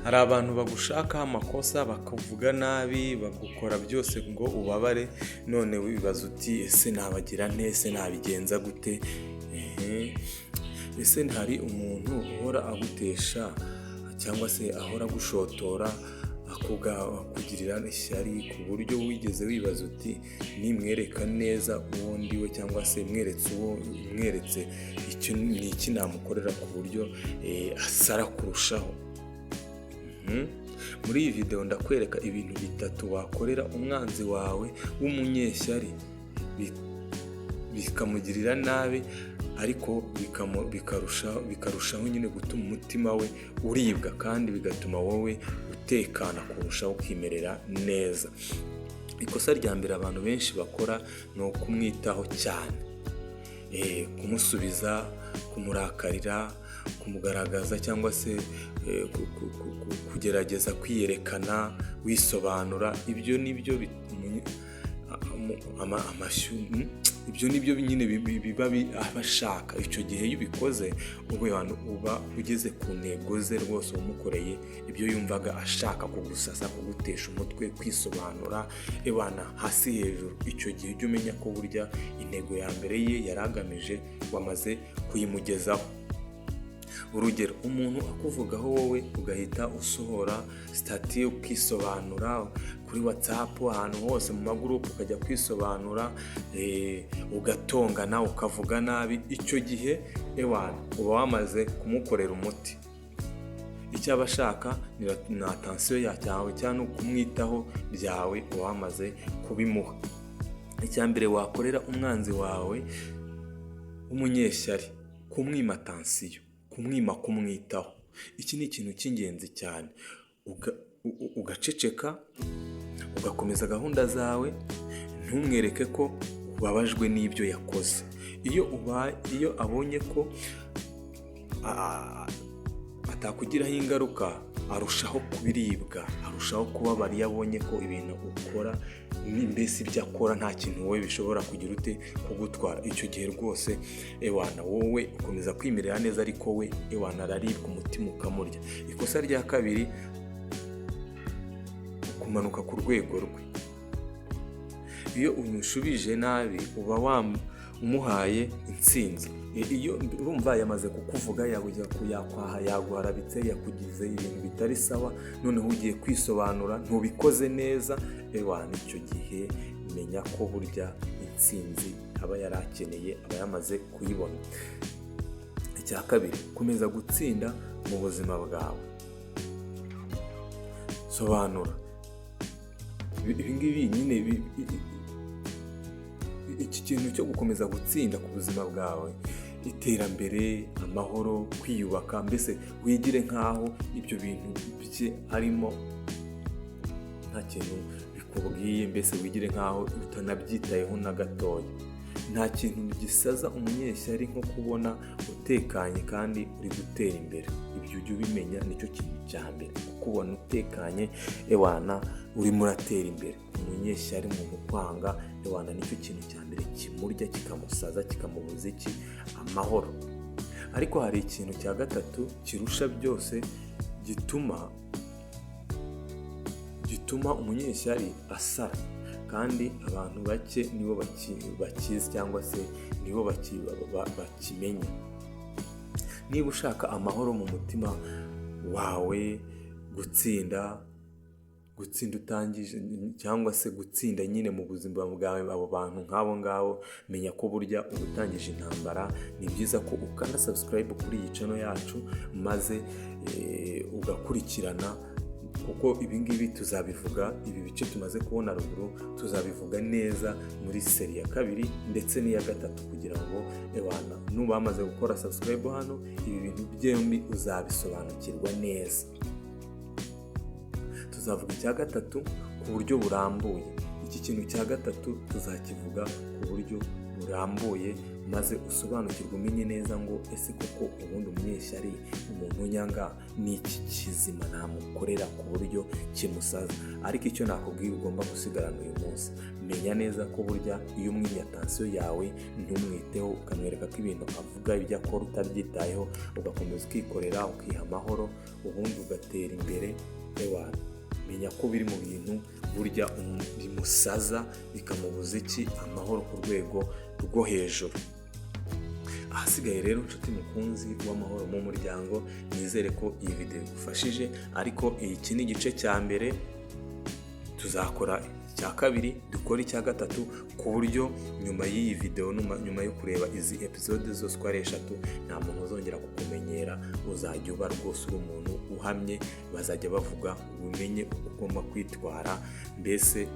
Hari abantu bagushakaho amakosa, bakavuga nabi, bagukora byose ngo ubabare, none wibaza uti: "Ese nabagira nte? Ese nabigenza gute?" Ese hari umuntu uhora agutesha cyangwa se ahora agushotora, akugirira ishyari, ku buryo wigeze wibaza uti: "Nimwereka neza uwo ndiwe, cyangwa se mweretse uwo mweretse icyo, ni iki namukorera ku buryo asara kurushaho?" Muri iyi videwo ndakwereka ibintu bitatu wakorera umwanzi wawe w'umunyeshyari bikamugirira nabi, ariko bikarushaho nyine gutuma umutima we uribwa, kandi bigatuma wowe utekana kurushaho, ukimerera neza. Ikosa rya mbere abantu benshi bakora ni ukumwitaho cyane, kumusubiza, kumurakarira, kumugaragaza, cyangwa se kugerageza kwiyerekana wisobanura. Ibyo ni byo ibyo ni byo nyine biba aba ashaka. Icyo gihe iyo ubikoze, uba ugeze ku ntego ze rwose, umukoreye ibyo yumvaga ashaka: kugusasa, kugutesha umutwe, kwisobanura, ebana hasi hejuru. Icyo gihe ujye umenya ko burya intego ya mbere ye yari agamije wamaze kuyimugezaho. Urugero, umuntu akuvugaho, wowe ugahita usohora status ukisobanura kuri WhatsApp, ahantu hose mu magurupe ukajya kwisobanura, ugatongana, ukavuga nabi. Icyo gihe ewana uba wamaze kumukorera umuti. Icyo aba ashaka ni attention yawe cyangwa kumwitaho byawe, uba wamaze kubimuha. Icya mbere wakorera umwanzi wawe w'umunyeshyari: kumwima attention, kumwima kumwitaho. Iki ni ikintu cy'ingenzi cyane. Ugaceceka, ugakomeza gahunda zawe, ntumwereke ko ubabajwe n'ibyo yakoze. Iyo abonye ko atakugiraho ingaruka, arushaho kubiribwa, arushaho kubabara. Iyo abonye ko ibintu ukora, mbese ibyo akora, nta kintu wowe bishobora kugira ute kugutwara, icyo gihe rwose ewana wowe ukomeza kwimerera neza, ariko we ewana araribwa, umutima ukamurya. Ikosa rya kabiri: kumanuka ku rwego rwe. Iyo umushubije nabi, uba umuhaye intsinzi. Iyo urumva yamaze kukuvuga, yakwaha, yaguharabitse, yakugize ibintu bitari sawa, noneho ugiye kwisobanura, ntubikoze neza, ewana icyo gihe menya ko burya intsinzi aba yari akeneye aba yamaze kuyibona. Icya kabiri: komeza gutsinda mu buzima bwawe. Sobanura ibi ngibi nyine, iki kintu cyo gukomeza gutsinda ku buzima bwawe, iterambere, amahoro, kwiyubaka, mbese wigire nk'aho ibyo bintu bye arimo nta kintu bikubwiye, mbese wigire nk'aho utanabyitayeho na gatoya. Nta kintu gisaza umunyeshyari nko kubona utekanye kandi uri gutera imbere. Ibyo ujye ubimenya, nicyo kintu cya mbere, kukubona utekanye, ewana urimo uratera imbere. Umunyeshyari, umuntu ukwanga, ewana nicyo kintu cya mbere kimurya, kikamusaza, kikamubuza iki? Amahoro. Ariko hari ikintu cya gatatu kirusha byose gituma umunyeshyari asara, kandi abantu bake nibo bakizi cyangwa se nibo bakimenya. Niba ushaka amahoro mu mutima wawe, gutsinda utangije cyangwa se gutsinda nyine mu buzima bwawe abo bantu nk'abo ngabo, menya ko burya uba utangije intambara. Ni byiza ko ukanda subscribe kuri iyi channel yacu, maze ugakurikirana, kuko ibi ngibi tuzabivuga, ibi bice tumaze kubona ruguru tuzabivuga neza muri série ya kabiri ndetse n'iya gatatu, kugira ngo ewana nuba wamaze gukora subscribe hano, ibi bintu byombi uzabisobanukirwa neza. Tuzavuga icya gatatu ku buryo burambuye. Iki kintu cya gatatu tuzakivuga ku buryo burambuye, maze usobanukirwe, umenye neza ngo: "Ese koko ubundi umunyeshyari, umuntu unyanga, ni iki kizima namukorera ku buryo kimusaza?" Ariko icyo nakubwira ugomba gusigarana uyu munsi: Menya neza ko burya iyo umwimye attention yawe, ntumwiteho, ukamwereka ko ibintu avuga, ibyo akora utabyitayeho, ugakomeza ukikorera, ukiha amahoro, ubundi ugatera imbere, ewana, menya ko biri mu bintu burya bimusaza, bikamubuza iki? Amahoro ku rwego rwo hejuru. Ahasigaye rero, nshuti mukunzi w'amahoro mu muryango, nizere ko iyi video igufashije. Ariko iki ni igice cya mbere, tuzakora icya kabiri, dukore icya gatatu, ku buryo nyuma y'iyi video, nyuma yo kureba izi episode zose uko ari eshatu, nta muntu uzongera kukumenyera. Uzajya uba rwose uri umuntu uhamye, bazajya bavuga umenye uko ugomba kwitwara, mbese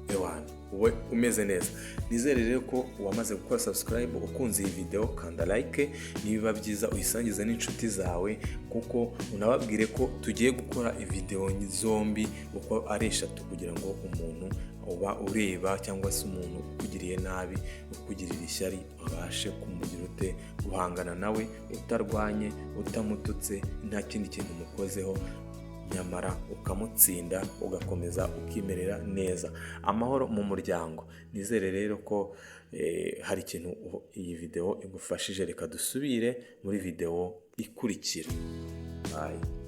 ewana, ube umeze neza. Nizere rero ko wamaze gukora subscribe, ukunze iyi video kanda like, nibiba byiza uyisangize n'inshuti zawe, kuko unababwire ko tugiye gukora video zombi uko ari eshatu, kugira ngo umuntu uba ureba cyangwa se umuntu ukugiriye nabi, ukugirira ishyari, abashe kumugira ute? Guhangana nawe utarwanye, utamututse, nta kindi kintu umukozeho, nyamara ukamutsinda, ugakomeza ukimerera neza. Amahoro mu muryango. Nizere rero ko hari ikintu iyi video igufashije. Reka dusubire muri video ikurikira. Bye.